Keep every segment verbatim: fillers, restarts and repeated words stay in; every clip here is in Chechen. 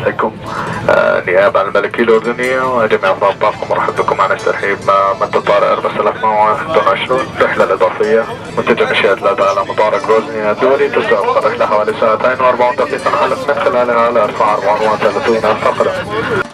عليكم. آه، نيابة عن الملكية الأردنية وجميع أطرافكم، مرحب بكم على ترحيب مادة طائرة إيرباص ثلاثمية وواحد وعشرين، رحلة الإضافية، منتجة من شركة العدالة، مطار غروزني الدولي. تستغرق الرحلة حوالي ساعتين وأربعون دقيقة، نحلق من خلالها على ارتفاع أربعمية وثلاثين ألف أقدم.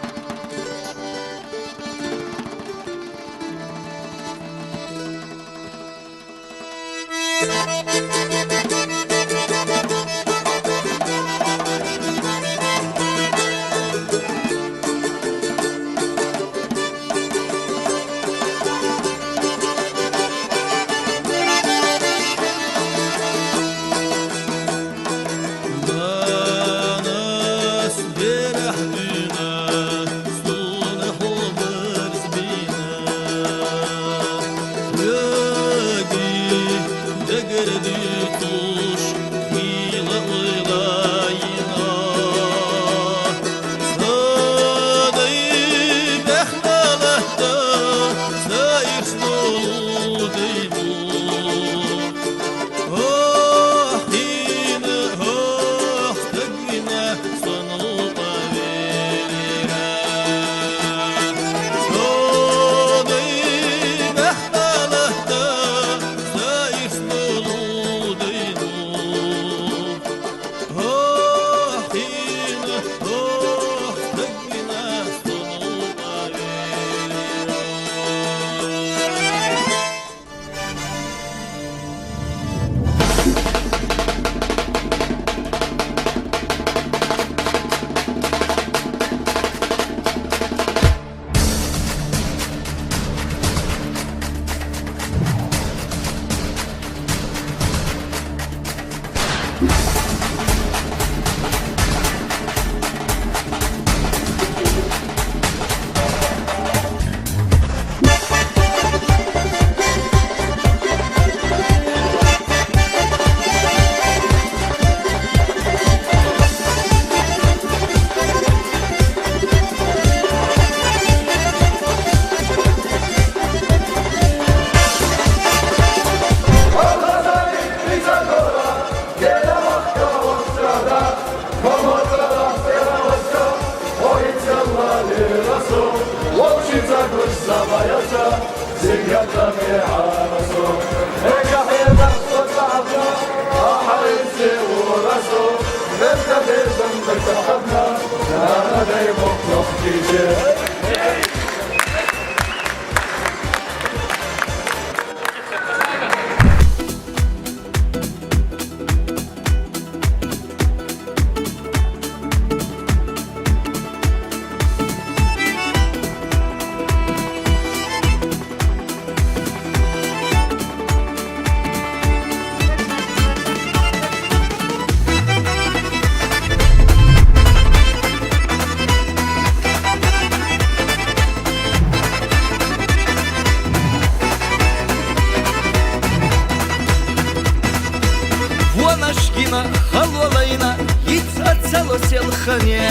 Вон ашгьина халвалайна, йицӀа цало селхане,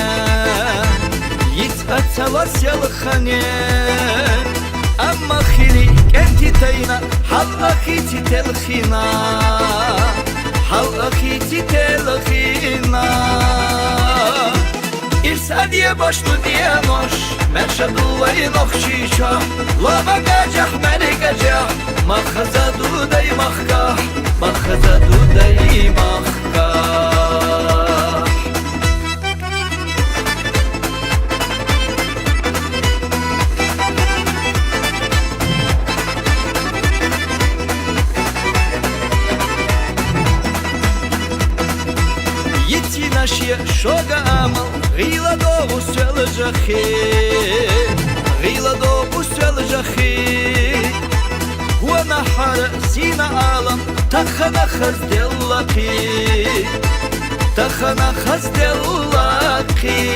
йицӀа цало селхане. Амма хили кӀентӀи тайна, гьалда хици телхина, гьалда хици телхина. Ирс адияб башну диянуш, мершадуллай нохчича, лабагажах, мерегажах, махаза дудай махка, махаза дудай махка. Йицина шия шога амал, гъила догъу селжахи, гъила догъу селжахи. Гьуна гьар зина алам, тахана хаз деллахъи, тахана хаз деллахъи.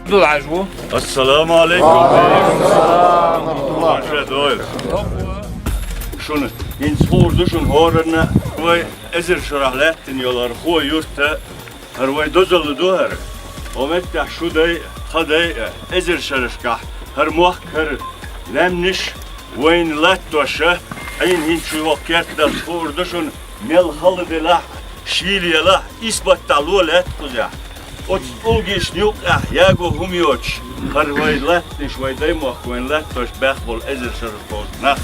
Дулажу. Ассаламу алейкум. Ва алейкум салам ва рахматуллах. Шуна хӀинца хуур ду шуна хӀоранна, вай эзар шарахь лаьттина йолу хӀара хӀо юрт, хӀара вай дозалла ду хӀара. Хьо меттехь шу дай, тхан дай, эзар шарашкахь хӀара мохк, хӀара лаьмнаш вайна латтош, Ӏийна хӀинца шу хӀокху кертахь хуур ду шуна, мел хала делахь а, шийла елахь а, исбаттахь ло лаьтта кхузехь. Оцу тӀулгашна юккъехь яго хӀума йоцуш, хӀара вай латтанаш, вай даймохк вайна латтош баьхна болу эзар шарахь болчу нах.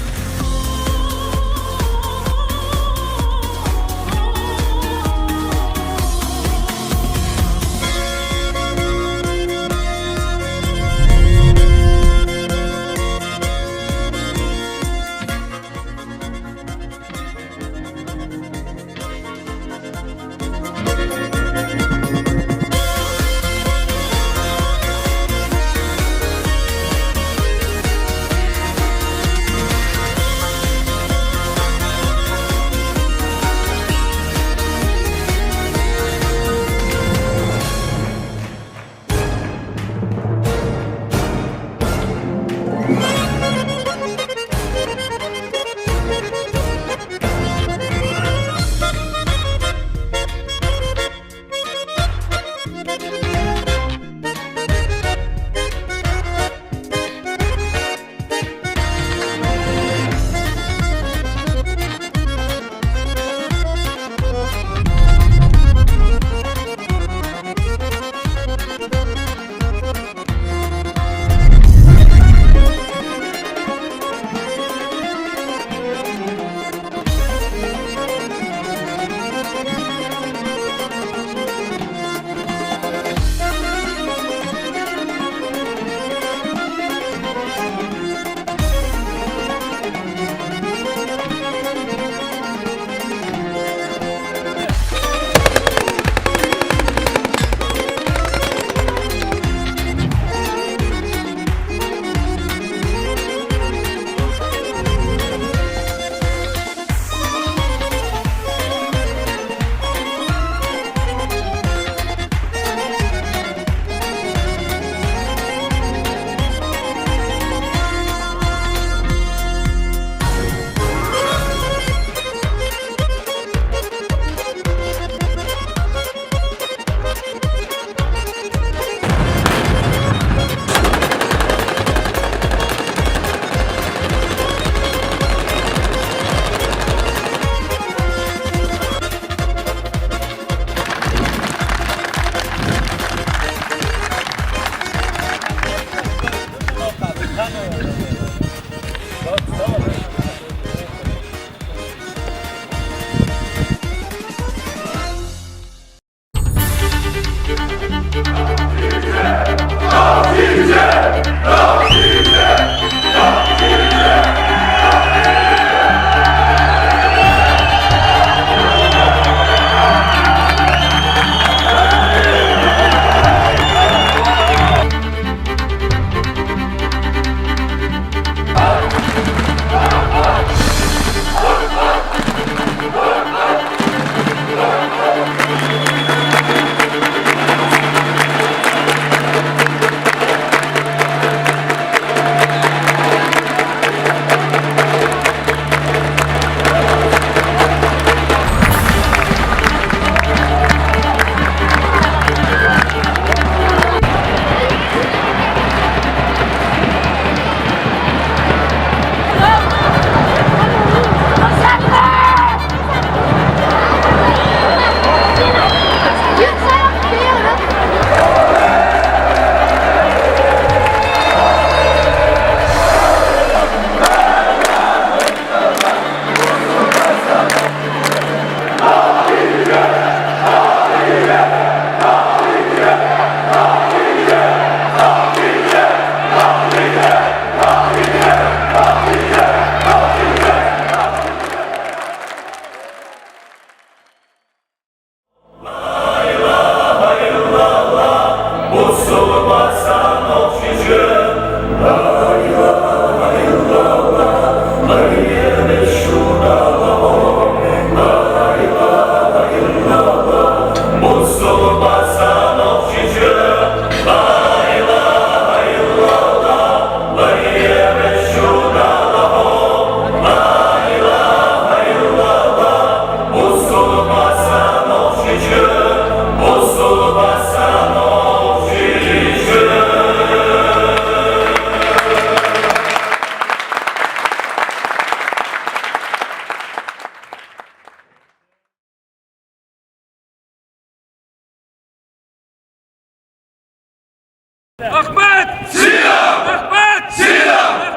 Ахмат! Сила! Ахмат! Сила!